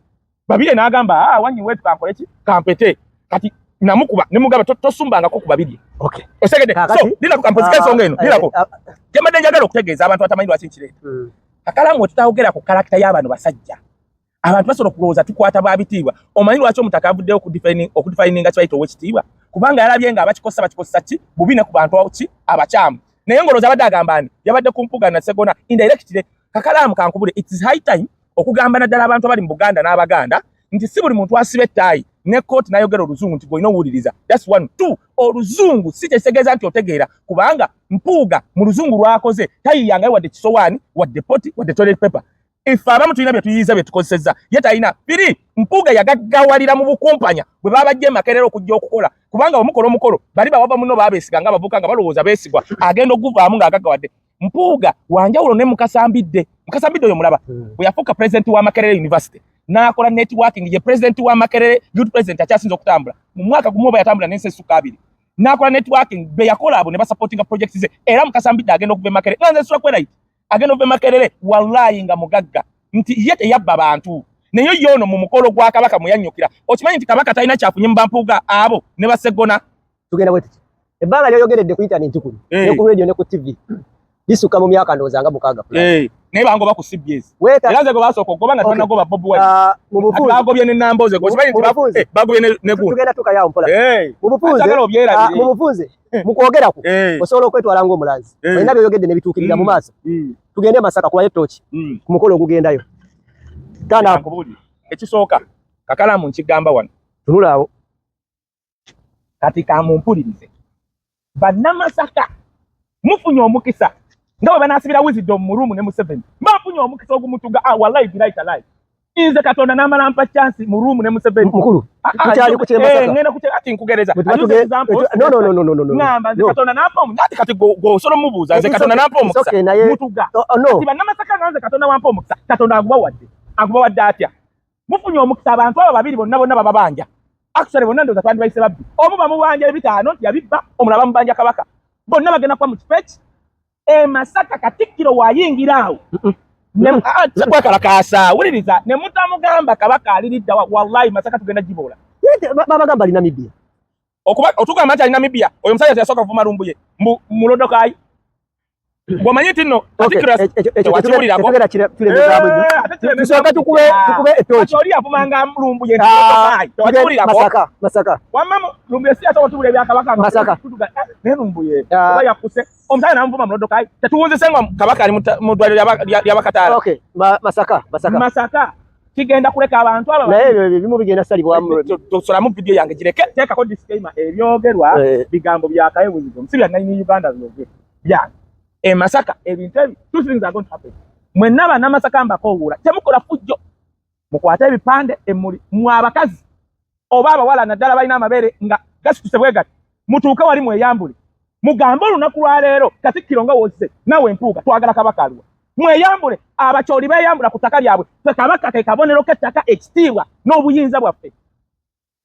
Babirye n'agamba, ah, wanyi wetu kankole ki, kampete. Kati namukuba ne mugamba, tosumbangako ku Babirye. Okay. Osegedde? So linako kampozi k'ensonga eno, linako kyembadde njagala okutegeeza abantu batamanyi lwaki nkireeta. Akalamu wetutayogera ku character y'abano basajja, abantu basobola okulowooza tukwata ba bitiibwa. Omanyi lwaki omutaka avuddeyo okudefininga kibayita owekitiibwa? Kubanga yalabye nga abakikosa bakikosa ki bubi ne ku bantu ki abakyamu. Naye ng'olowooza abadde agamba ani? Yabadde ku Mpuga na Segona indirectly. Kakalaamu kankubule, it is high time okugamba naddala abantu abali mu Buganda n'Abaganda nti si buli muntu asiba ettaayi ne kooti n'ayogera oluzungu nti gw'olina owuliriza. That's one. Two, oluzungu si kyekitegeeza nti otegeera, kubanga Mpuuga mu luzungu lwakoze tayiyangayo wadde kisowaani, wadde poti, wadde toilet paper. Ife abamu tulina bye tuyiyiza bye tukozesezza, ye talina. Biri Mpuuga yagaggawalira mu bukumpanya bwe babajja e Makerere okujja okukola, kubanga bwemukola omukolo bali bawava muno babeesiga nga abavubuka nga balowooza beesigwa, agenda okuguvaamu ng'agaggawadde. Mpuuga wanjawulo ne Mukasambidde. Mukasambidde oyo mulaba bwe yafuuka president wa Makerere University n'akola networking, ye president wa Makerere, youth president akyasinza okutambula mu mwaka gumu oba yatambula n'ensi essuka abiri, n'akola networking be yakola abo ne basupportinga projects ze. Era Mukasambidde agenda okuva e Makerere nga nze nsula kwerayiti, agenda okuva e Makerere wallayi nga mugagga, nti ye teyabba bantu. Naye ye ono mu mukolo gwa Kabaka mweyannyukira, okimanyi nti Kabaka talina kyafunye mu Bampuuga abo ne Basegona? Tugenda bwe tuti, ebbanga lyoyogeredde ku internet kuno ne ku radio ne ku TV lisukka mu myaka ndowooza nga 6. Naye bangoba ku CBS. Era nze gwe basooka okugoba nga tebanagoba Bobi Wine. Ah, mu bufunze bagobye ne Namboze, okimanyi nti Mu bufunze. Bagobye ne gundi. Tugenda tukayawo mpola. Mu bufunze, Ayagala obyerabire. Mu bufunze, mu kwogerako osobola okwetwala ng'omulanzi, olina byoyogedde ne bituukirira mu maaso. Tugende e Masaka, kubayo tooki ku mukolo ogugendayo tana. Nkubuulire. Ekisooka, kakalamu nkigamba wano. Tunula awo. Kati kamumpulirize, Bannamasaka, mufunye omukisa nga bwe banaasibira Wisdom mu room ne Museveni, bafunye omukisa ogumutuga. Ah, wallahi bilahi talahi, nze Katonda n'amala mpa chance mu room ne Museveni. Mukulu, Ah, ah, tukyali ku ky'e Masaka. Ngenda ku ati nkugereza. Bwe tuba I use examples. No, no, no, no, no, no, no. Ngamba nze No. Katonda n'ampa ati kati gwe osobola omubuuza, nze It's Katonda okay. n'ampa It's omukisa okay, naye mutuga. Oh, no. Kati Bannamasaka, nga nze Katonda wampa omukisa, Katonda agubawadde, agubawadde atya? Mufunye omukisa abantu abo babiri bonna bonna bababanja. Actually bonna ndowooza twandibayise babbi. Omu bamubanja ebitaano nti yabibba, omulala bamubanja Kabaka. Bonna bagenda kuba mu kifo eki e Masaka. Katikkiro waayingira awo Ah, kwekalakaasa, wuliriza, ne mutamugamba Kabaka aliriddawa, wallahi Masaka tugenda giboola. Babagamba ali Namibia. Okuba otugamba nti ali Namibia, oyo omusajja teyasooka kuvuma Lumbuye mbu mulodokayi, bw'omanyi nti nno Okay, Katikkiro ekyo tewakiwulirako. Tetugenda kiremezaamu nnyo. Eh, ate kiremezaamu Tusooke tukube etooki. Kati oli yavumanga Lumbuye nti Ah, mulodokayi, tewakiwulirako? Masaka, Masaka. Wamma Lumbuye si yasobola otubula ebya Kabaka nga Masaka. Naye Lumbuye Ah. oba yakuse omusajja namuvuma mulodokayi, tetuwunzise nga Kabaka ali mu ddwaliro ly'Abakataala. Okay, Masaka, Masaka. Masaka kigenda kuleka abantu abo. Naye ebyo ebimu bigenda salibwamu. Tosolamu video yange, gireke, teekako disclaimer, ebyogerwa bigambo bya Kaye Wisdom, si bya nanyini Uganda byogere byange. E Masaka ebintu ebi, two things are going to happen. Mwenna Bannamasaka mbakoowoola, temukola fujjo, mukwate ebipande emmuli, mwe abakazi oba abawala naddala balina amabeere nga gasituse bwe gati, mutuuke wali mweyambule, mugambe olunaku lwaleero Katikkiro nga wozze nawe Mpuuga, twagala Kabaka aliwa. Mweyambule, Abakyoli beeyambula ku ttaka lyabwe, ffe Kabaka ke kabonero k'ettaka, ekitiibwa n'obuyinza bwaffe.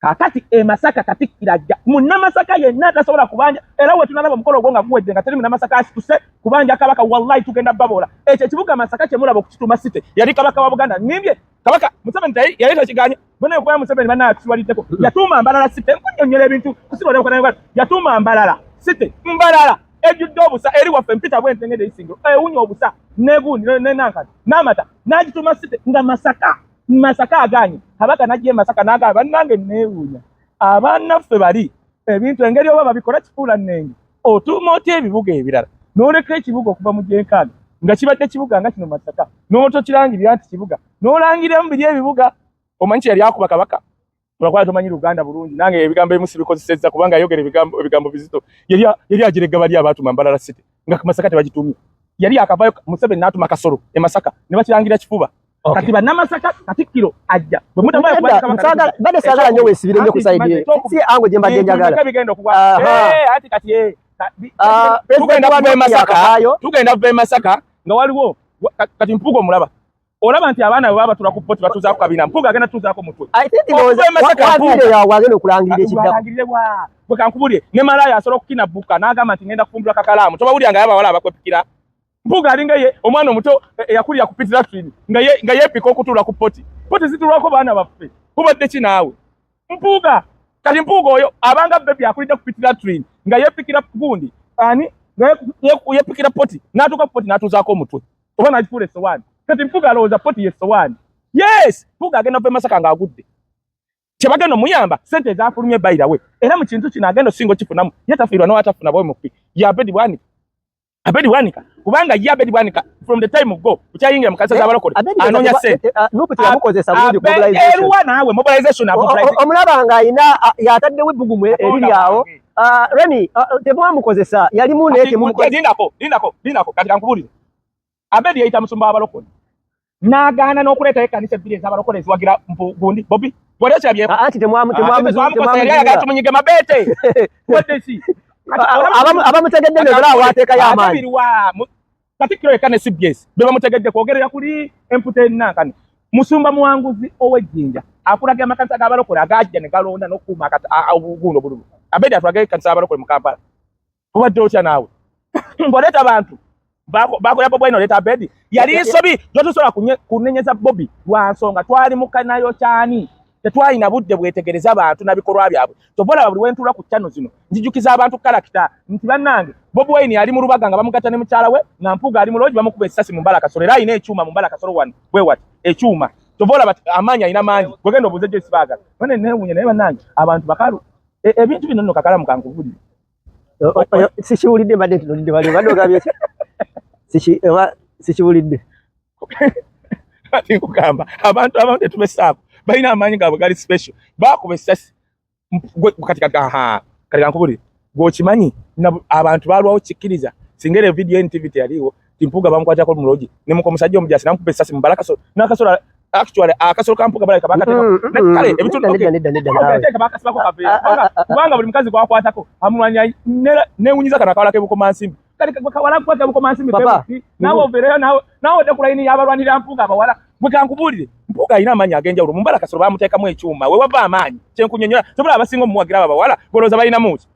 Kaakati e Masaka Katikkiro ajja, Munnamasaka yenna atasobola kubanja, era we tunalaba omukolo ogwo nga guwedde nga teri Munnamasaka asituse kubanja Kabaka, wallahi tugenda baboola. Ekyo ekibuga Masaka kye mulaba okukituuma city, yali Kabaka wa Buganda. Nimbye? Kabaka Museveni yali takiganye bonna okuba Museveni bannaatusiwaliddeko, yatuuma Mbalala city. Nkunnyonnyola ebintu kusibalira, yatuuma Mbalala city. Mbalala ejjudde obusa, eri waffe mpita bwentengedde isingiro ewunya obusa negundi nenankati n'amata, n'agituuma city nga Masaka. Masaka aganye, Kabaka najja e Masaka n'agamba, bannange neewuunya abannaffe bali ebintu engeri oba babikola kifuula nnenge. Otuuma otya ebibuga ebirala n'oleka ekibuga okuva mu gyenkaaga nga kibadde kibuga nga kino Masaka n'otokirangirira nti kibuga, n'olangiriramu biri ebibuga? Omanyi kye yali akuba Kabaka? Lwakuba tomanyi Luganda bulungi, nange ebigambo ebimu sibikozesezza kubanga ayogera ebigambo bizito. Yali agirega bali abaatuma Mbarara City nga Masaka tebagitumye. Yali akavayo Museveni n'atuma Kasolo e Masaka ne bakirangira kifuba. Kati bannamasaka Katikkiro ajja bwe mutavayo Nedda, kuba Kabaka mbadde saagala nnyo weesibire nnyo ku side ye. Si ango gye mbadde njagala. Bigenda okugwa. Aha. Anti kati Ah, President tugenda wa kuva e Nup Masaka, yakavaayo. tugenda kuva e Masaka nga waliwo kati Mpuuga omulaba. Olaba nti abaana bwe baba batula ku poti batuuzaako kabina, Mpuuga agenda tuuzaako mutwe. I think ndowooza Okuva e Masaka waviire Mpuuga. yawe agenda okulangirira ekiddako. Alangirire wa? Bwe kankubulire, ne malaaya asobola okukina bbuka n'agamba nti ngenda kufumbirwa kakalaamu. Tobawulira nga yabawala abakwepikira. Mpuuga alinga ye omwana omuto eyakulira ku pit latrine nga yeepika okutuula ku poti. Poti zituulwako baana baffe. Kubadde ki naawe? Mpuuga. Kati Mpuuga oyo abanga baby akulidde ku pit latrine nga yeepikira gundi. Ani? Nga yeepikira poti. N'atuuka ku poti n'atuuzaako omutwe. Oba n'agifuula essowaani. Kati Mpuuga alowooza poti ye ssowaani. Yes! Mpuuga agenda okuva e Masaka ng'agudde. Kyebagenda omuyamba ssente ezafulumye bayirawe. Era mu kintu kino agenda osinga okifunamu. Ye tafiirwa n'owatafuna bwe mufi. Ye Abedi Bwanika. Abedi Bwanika. Kubanga ye Abedi Bwanika from the time go ukyayingira mu kanisa z'abalokole anoonya ssente. Nup teyamukozesa bulungi ku mobilization. Eruwa naawe mobilization mobilization. Omulaba ng'alina yataddewo ebbugumu eriri awo. Remy temwamukozesa yalimu naye temumukozesa. Lindako, lindako, lindako kati kankubulire. Abedi yayita musumba w'abalokole. N'agaana n'okuleetayo ekkanisa ebbiri ez'abalokole eziwagira gundi Bobi. Wali okyabye? Anti temwamukozesa yali ayagala tumunyige mabeete. Wadde ki? Abamutegedde ne balaba wateekayo amaanyi. Katikkiro yekka ne CBS be bamutegedde kwogerera kuli emputa ennankani. Musumba Muwanguzi ow'Ejjinja akulaga amakanisa g'abalokole agajja ne galonda n'okukuuma obugundo obululu. Abedi atulaga ekkanisa y'abalokole mu Kampala. Obadde otya naawe? Ng'oleeta abantu bakola Bobi Wine oleeta Abedi. Yali nsobi totusobola kunenyeza Bobi lwa nsonga twali mu kanayo kyani. Tetwalina budde bwetegereza bantu na bikolwa byabwe. Kyova olaba buli wentuula ku channel zino nzijukiza abantu character nti bannange Bobi Wine ali mu Lubaga nga bamugatta ne mukyala we nga Mpuuga ali mu lodge bamukuba essasi mu Mbala Kasolo era alina ekyuma mu Mbala Kasolo wano bwe wati ekyuma. Kyova olaba amaanyi alina mangi. Gwe genda obuuze Joyce Baagala. Bane neewuunya naye bannange abantu bakalu. Ebintu bino nno kakalamu kankubulire. Sikiwulidde mbadde ntunulidde wali obadde ogambye ki? Sikiwulidde. Kati nkugamba abantu abamu tetubesaako balina amaanyi gaabwe gali special baakuba essasi kati kati aha kati kankubulire gwe okimanyi abantu baalwawo kikkiriza singa era video NTV teyaliiwo Mpuuga bamukwatako mu lodge ne muko omusajja omujasi n'amukuba essasi mu Mbala Kasolo n'akasolo actually akasolo ka Mpuuga balabika bakateeka kale ebitundu okay bakasibako kaveera kubanga buli mukazi gwakwatako amulwanya newunyiza kano akawala k'ebukomansimbi kati kawala gwe k'ebukomansimbi naawe oveereyo naawe odde ku layini y'abalwanirira Mpuuga abawala gwe kankubuulire Mpuuga alina amaanyi ag'enjawulo mu Mbala Kasolo bamuteekamu ekyuma we wava amaanyi kyenkunyonnyola sobola abasinga omuwagira abo abawala golowooza balinamu ki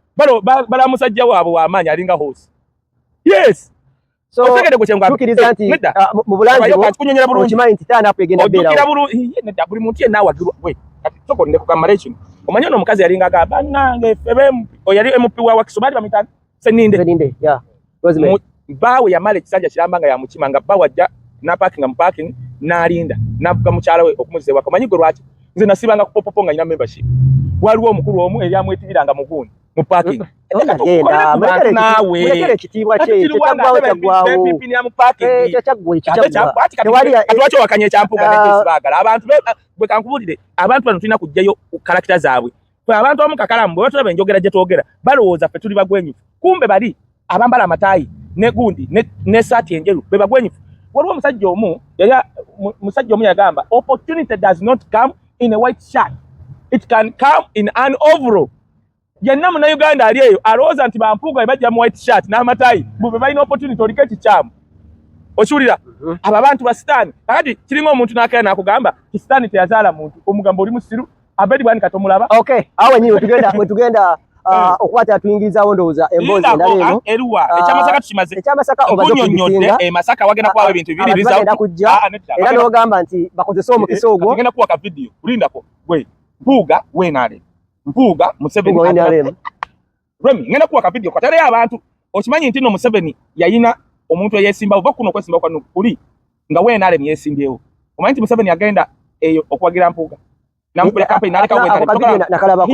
bala musajja waabwe w'amaanyi alinga horse yes. So tukkiriza nti mu bulanzi bwo okimanyi nti turn up egenda beerawo. Nedda buli muntu yenna awagirwa gwe kati soko nde kugamba kino omanyi ono omukazi yalinga agamba bannange ffe yali MP wa Wakiso baali bamuyita Seninde. Seninde, yeah. Bbaawe yamala ekisanja kiramba nga yamukima nga bba wajja n'aparkinga mu parking n'alinda n'avuga mukyala we okumuzza ewaka. Omanyi gwe lwaki nze nasibanga ku popopo nga nina membership. Waliwo omukulu omu eri amwetibiranga mu gundi mu parking. Mulekere ekitiibwa kye kyaggwawo kyaggwawo kyaggwa. Lwaki owakanya ekyampuuga ne Joyce Baagala abantu bwe kankubulire abantu bano tulina kuggyayo character zaabwe. Ffe abantu abamu kakalamu bwe batulaba enjogera gye twogera balowooza ffe tuli bagwenyufu kumbe bali abambala amataayi ne gundi n'essaati enjeru be bagwenyufu. Waliwo omusajja omu yali musajja omu yagamba opportunity does not come in a white shirt, it can come in an overall. Yenna munnayuganda ali eyo alowooza nti bampuuga bwe bajja mu white shirt n'amatayi mbu be balina opportunity oliko ekikyamu okiwulira. Abo abantu ba sitaani kakati kiringa omuntu n'akeera n'akugamba ti sitaani teyazaala muntu omugamba oli musiru. Abedi Bwanika tomulaba. Okay, awo wennyini wetugenda okukwata tuyingirizaawo ndowooza emboozi endala eno. Eruwa ekyamasaka tukimaze. Ekyamasaka obaze nkunyonnyodde e Masaka wagenda kubawo ebintu bibiri. Bagenda kujja era n'ogamba nti bakozese omukisa ogwo. Ngenda kuwa ka video lindako gwe Mpuuga WNRM Mpuuga Museveni Remy ngenda kuwa ka video kataleyo abantu okimanyi nti no Museveni yayina omuntu eyesimbawo va kuno okwesimbawo kwano kuli nga WNRM yesimbyewo omanyi nti Museveni agenda eyo okuwagira Mpuuga namukubira campaign naleka WNRM nakalabako.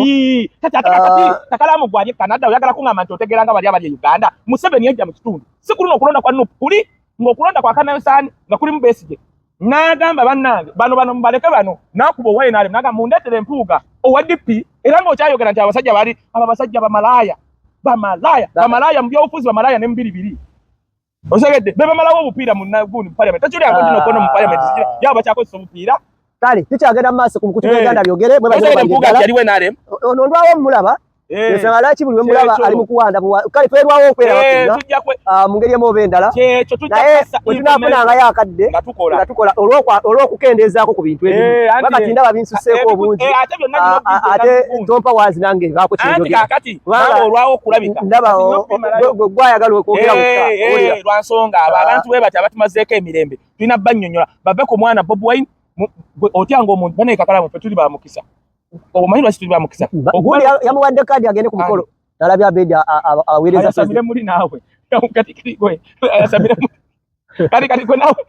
Kati ate kati kakalamu gwali e Canada oyagala kuŋŋamba nti otegeera nga bali abali e Uganda. Museveni yajja mu kitundu si kulino okulonda kwa NUP kuli ng'okulonda kwa Kanayosaani nga kulimu Besigye n'agamba bannange bano bano mubaleke bano n'akuba owa NRM n'agamba mundeetere Mpuuga. Owa DP era ng'okyayogera nti abasajja bali abo abasajja bamalaaya, bamalaaya, bamalaaya mu byobufuzi, bamalaaya ne mu biri biri. Osegedde be bamalawo obupiira mu gundi mu parliament. Takyuli ako kino kono mu parliament zikira yaba bakyakozesa obupiira. Kale tukyagenda mu maaso ku mukutu gw'Uganda byogere mwe Osegedde Mpuuga nti yaliwo NRM. Ono ndwawo mmulaba. Ensonga lwaki buli we mulaba ali mu kuwanda kale twerwawo okweraba ffenna mu ngeri emu oba endala. Naye bwe tunaafunangayo akadde nga tukola olw'okukendeezaako ku bintu ebimu, kuba kati ndaba binsusseeko obungi, ate tompa waazi nange baako kyenjogera. Ndaba gwayagala okwogera wekka. Lwa nsonga abo abantu bwe bati abatumazeeko emirembe tulina bannyonnyola bave ku mwana Bobi Wine. Otyanga omuntu banaye Kakalamu ffe tuli ba mukisa. Omanyi lwaki tuli ba mukisa? Gundi yamuwadde kaadi agende ku mukolo. Nalabye Abedi aweereza Ayasamire muli naawe. Kati kati gwe ayasamire muli. Kati kati gwe naawe.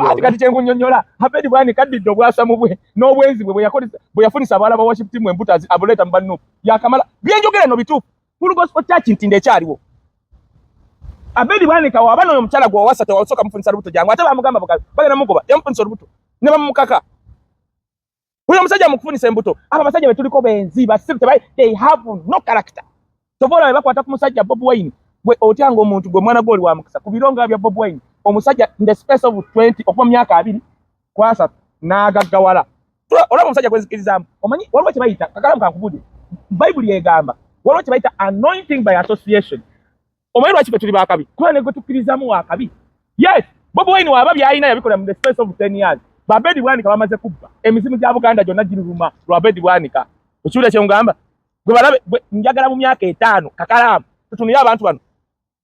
Kati kati kyenkunyonnyola Abedi bwani kaddidde obwasamu bwe n'obwenzi bwe bwe yafunisa abawala ba worship team embuto abuleeta mu bannu. Yakamala byenjogera no bituufu. Full Gospel Church ntinde ekyaliwo. Abedi Bwanika waba n'oyo omukyala gwe wawasa tewasooka mufunisa lubuto jangu ate bamugamba bagenda mugoba yamufunisa olubuto ne bamukaka. Oyo omusajja mukufunisa embuto abo abasajja be tuliko benzi basiru tebayi they have no character. Tovola bwe bakwata ku musajja Bobi Wine gwe otyanga omuntu gwe mwana gw'oli wa mukisa ku birongo bya Bobi Wine omusajja in the space of 20 okuva mu myaka 2 kwasa n'agaggawala. Olaba omusajja gwe nzikirizaamu omanyi waliwo kye bayita Kakalamu kankubudde Bayibuli egamba waliwo kye bayita anointing by association. Omanyi lwaki ffe tuli bakabi? Kuba ne gwe tukkirizaamu wakabi. Yes, Bobi Wine waba by'alina yabikola mu the space of 10 years. Babedi Bwanika bamaze kubba emizimu gya Buganda gyonna giruluma lwa Abedi Bwanika. Okiwulira kye ngamba? Gwe balabe njagala mu myaka 5 Kakalaamu tutunule abantu bano.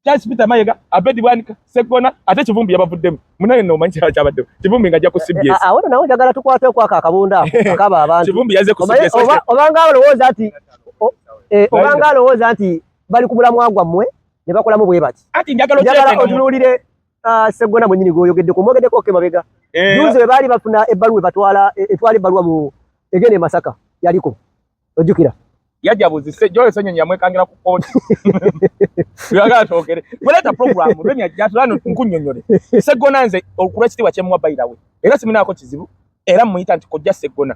Charles Peter Mayiga, Abedi Bwanika, Sseggona ate Kivumbi yabavuddemu. Munange nno omanyi kyaba kyabaddemu. Kivumbi ng'ajja ku CBS. Awo nno nawo njagala tukwate okwako akabunda ako akaba abantu. Kivumbi yazze ku CBS. Obanga alowooza nti obanga alowooza nti bali ku mulamwa gwammwe ne bakolamu bwe bati. Ati njagala otunuulire Sseggona mwennyini gw'oyogeddeko omwogeddeko ke mabega. Juzi bwe baali bafuna ebbaluwa batwala etwala ebbaluwa mu egenda e Masaka yaliko. Ojjukira? Yajja buzise Joel Ssenyonyi yamwekangira ku kkooti. Yagala twogere. Bw'oleeta program Remi ajja atulano nkunnyonnyole. Sseggona nze okulwa ekitiibwa kye mmuwa by the way. Era simunaako kizibu era mmuyita nti kojja Sseggona.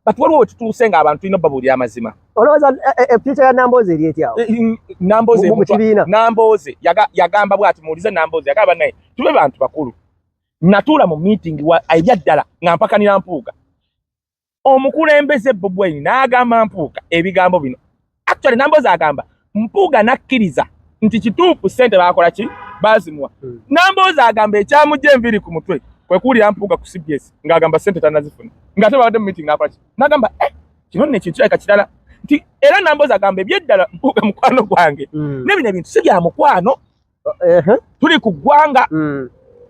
But waliwo we tutuuse ng'abantu tulina obbabuulira amazima. Olowooza future ya Nambooze eri etya awo? Nambooze Mu kibiina. Nambooze yagamba bw'ati muwulize Nambooze yagamba naye tube bantu bakulu. Natuula mu meeting wa ebyaddala nga mpakanira Mpuuga. Omukulembeze Bobi Wine n'agamba Mpuuga ebigambo bino. Actually Nambooze agamba Mpuuga n'akkiriza nti kituufu ssente baakola ki baazimuwa. Nambooze agamba ekyamugya enviiri ku mutwe kwe kuwulira Mpuuga ku CBS ng'agamba ssente tannazifuna ng'ate babadde mu meeting n'akola ki n'agamba kino nno ekintu kirabika kirala nti era Nambooze agamba ebyeddala Mpuuga mukwano gwange ne bino ebintu si bya mukwano tuli ku ggwanga.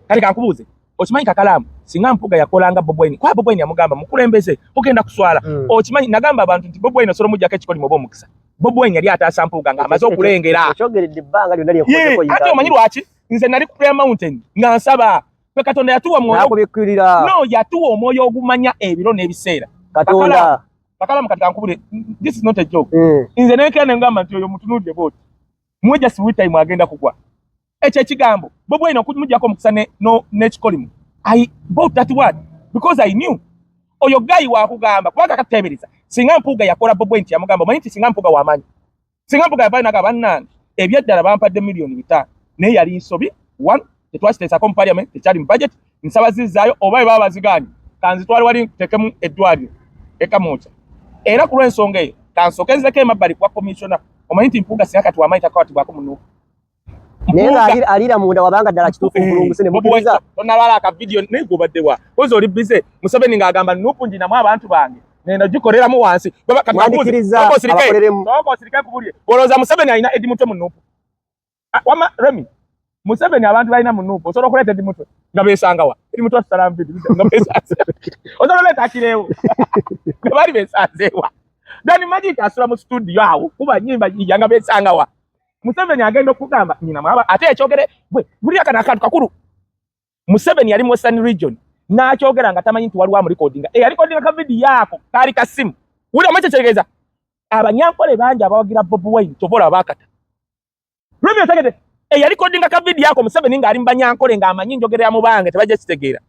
Kale kankubuuze okimanyi Kakalaamu singa Mpuuga yakolanga Bobi Wine kuba Bobi Wine yamugamba mukulembeze ogenda kuswala. Okimanyi nagamba abantu nti Bobi Wine osobola omuggyako ekikolimo oba omukisa. Bobi Wine yali ataasa Mpuuga ng'amaze okulengera. Okyogeredde ebbanga lyonna lyenkukozeko. Ate omanyi lwaki nze nali ku Prayer Mountain nga nsaba ffe Katonda yatuwa mwoyo Nakubikkulira. No yatuwa omwoyo ogumanya ebiro n'ebiseera. Katonda. Kakalaamu kati kankubule this is not a joke. Nze nenkera ne ngamba nti oyo mutunuulire bw'oti muwe just with time agenda kugwa. Ekyo ekigambo Bobi Wine okumuggyako omukisa n'ekikolimo I bought that word because I knew oyo guy wakugamba kubanga katuteebereza singa Mpuuga yakola Bobi Wine yamugamba omanyi nti singa Mpuuga w'amaanyi singa Mpuuga yavaayo n'agamba bannange ebyeddala bampadde 5 miliyoni naye yali nsobi one tetwakiteesako mu parliament tekyali mu budget nsaba zizzaayo oba bwe baba bazigaanye kanzitwale wali ntekemu eddwaliro e Kamwokya era ku lw'ensonga eyo kansooke nzireko emabbali kuba commissioner omanyi nti Mpuuga singa kati w'amaanyi takwatibwako munuufu. Naye nga aliira munda wabanga ddala kituufu obulunguse ne mukkiriza. Tonalala akavidiyo naye gw'obadde wa kozi oli busy Museveni ng'agamba NUP njinamu abantu bange nenda gikoleramu wansi. Mwandikiriza abakoleremu. Sooka osirike nkubulire olowooza Museveni alina Eddie Mutwe mu NUP? Wama Remi Museveni abantu balina mu NUP osobola okuleeta Eddie Mutwe nga beesangawa Eddie Mutwe asala nviiri nga beesanze osobola oleeta Akireewo nga baali beesanzeewa Dan Magic asula mu studio awo kuba nyimba yiya nga beesangawa Museveni agenda okugamba nyina mwaba ate ekyogere gwe buli akana akantu kakulu Museveni yali mu Western Region n'akyogera nga tamanyi nti waliwo amurecordinga eyarecordinga ka video ako kaali ka simu wulira omanyi kyekyegeza abanyankole bangi abawagira Bobi Wine kyova olaba baakata Remi otegedde eyarecordinga ka video ako Museveni ng'ali mu banyankole ng'amanyi njogera ya mubange tebajja kitegeera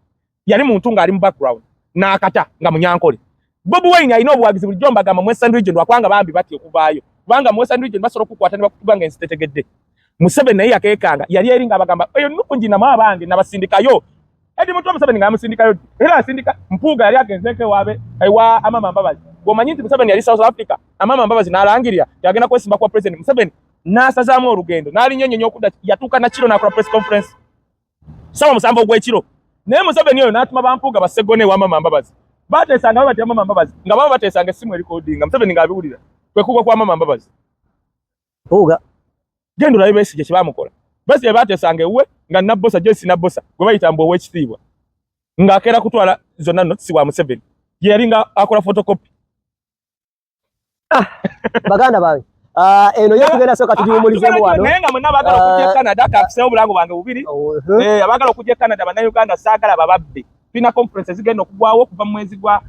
yali muntu ng'ali mu background n'akata nga munyankole. Bobi Wine alina obuwagizi bulijjo mbagamba mu Western Region, lwakubanga bambi batya okuvaayo, kubanga mu Western Region basobola okukwata ne bakutuga nga ensi tetegedde. Museveni naye yakeekanga, yali eri ng'abagamba eyo NUP nginamu abange nabasindikayo. Eddie Mutwe Museveni ng'amusindikayo, era asindika Mpuuga yali agenzeeko ewaabe ewa Amama Mbabazi. Bw'omanyi nti Museveni yali South Africa, Amama Mbabazi n'alangirira yagenda kwesimba kwa President Museveni, n'asazaamu olugendo n'alinnya ennyonyi okudda, yatuuka na kiro n'akola press conference 7:00 ogw'ekiro. Naye Museveni oyo n'atuma bampuuga bassegona ewa Amama Mbabazi, bateesanga bwe batya Amama Mbabazi nga baba bateesanga essimu erikodinga Museveni ng'abiwulira, kwe kugwa kwa Amama Mbabazi. Mpuuga genda olabe Besigye kye baamukola. Besigye bateesanga ewuwe nga Nabbosa, Joyce Nabbosa gwe bayita mbu ow'ekitiibwa, ng'akeera kutwala zonna notes wa Museveni, ye yali nga akola photocopy. Baganda bange, eno yo tugenda soka tugiwumulizeemu wano. Naye nga mwenna abaagala okujja e Canada, kafiseewo obulango bwange bubiri. Abaagala okujja e Canada, Bannayuganda, saagala bababbe. Tulina conference ezigenda okugwawo okuva mu mwezi gwa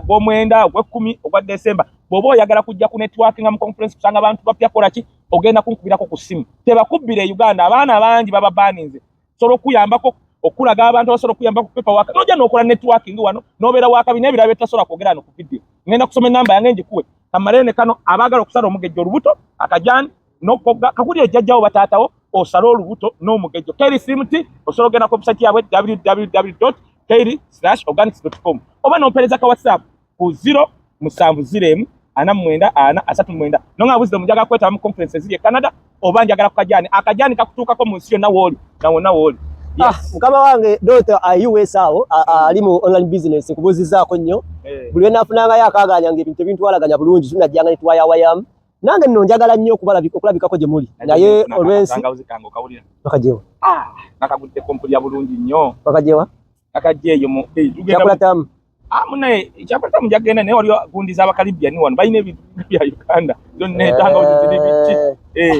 gw'omwenda, ogw'ekkumi, ogwa December. Bw'oba oyagala kujja ku networking mu conference, kusanga abantu bapya, kola ki? Ogenda kunkubirako ku ssimu. Tebakubbira e Uganda, abaana bangi baba baninze. Sobola okuyambako okulaga abantu abasobola okuyambako paperwork, nojja n'okola networking wano n'obeera wakabi n'ebirala byetasobola kwogera wano ku video. Ngenda kusoma enamba yange ngikuwe kamale ne kano. Abaagala okusala omugejjo, olubuto, akajani n'okogga, kakuli ejjajjawo bataatawo osale olubuto n'omugejjo, Keri Slim Tea, osobola ogenda ku website yaabwe www.keri/organics.com oba nompeereza ka WhatsApp ku 0 7 0 4 94 39 nonga buzido mujaga kwetaba mu conference eziri e Canada oba njagala ku kajani. Akajani kakutuukako mu nsi yonna wooli na wonna wooli. Ah, mukama wange Dr. US awo ali mu online business, nkubuuzizaako nnyo. Buli lwe naafunangayo akaaganya ng'ebintu ebintwalaganya bulungi, tunajjanga ne tuwayawayamu. Nange nno njagala nnyo okulabikako gye muli, naye olw'ensi Akatangawuzi kange okawulira? Bakajewa? Ah, nakaguddeko, mpulira bulungi nnyo. Bakajewa? Nakajja eyo mu tugenda Kyakula tamu? Ah, munaye kyakula njagenda, naye waliwo gundi z'Abakalibyani wano balina ebintu bya Uganda zonna, entangawuzi ziri biki.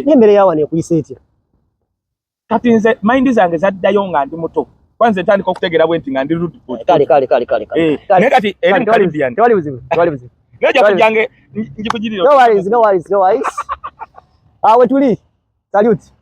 N'emmere ya wano ekuyisa etya? Kati nze mind zange zaddayo nga ndi muto, kwanza ntandika okutegeera bwe nti nga ndi rude. Kale kale kale kale kale. Naye kati eri mu Caribbean. Tewali buzibu, tewali buzibu. Naye ojja kujjange njikugirira. No worries, no worries, no worries. Ah, we tuli. Salute.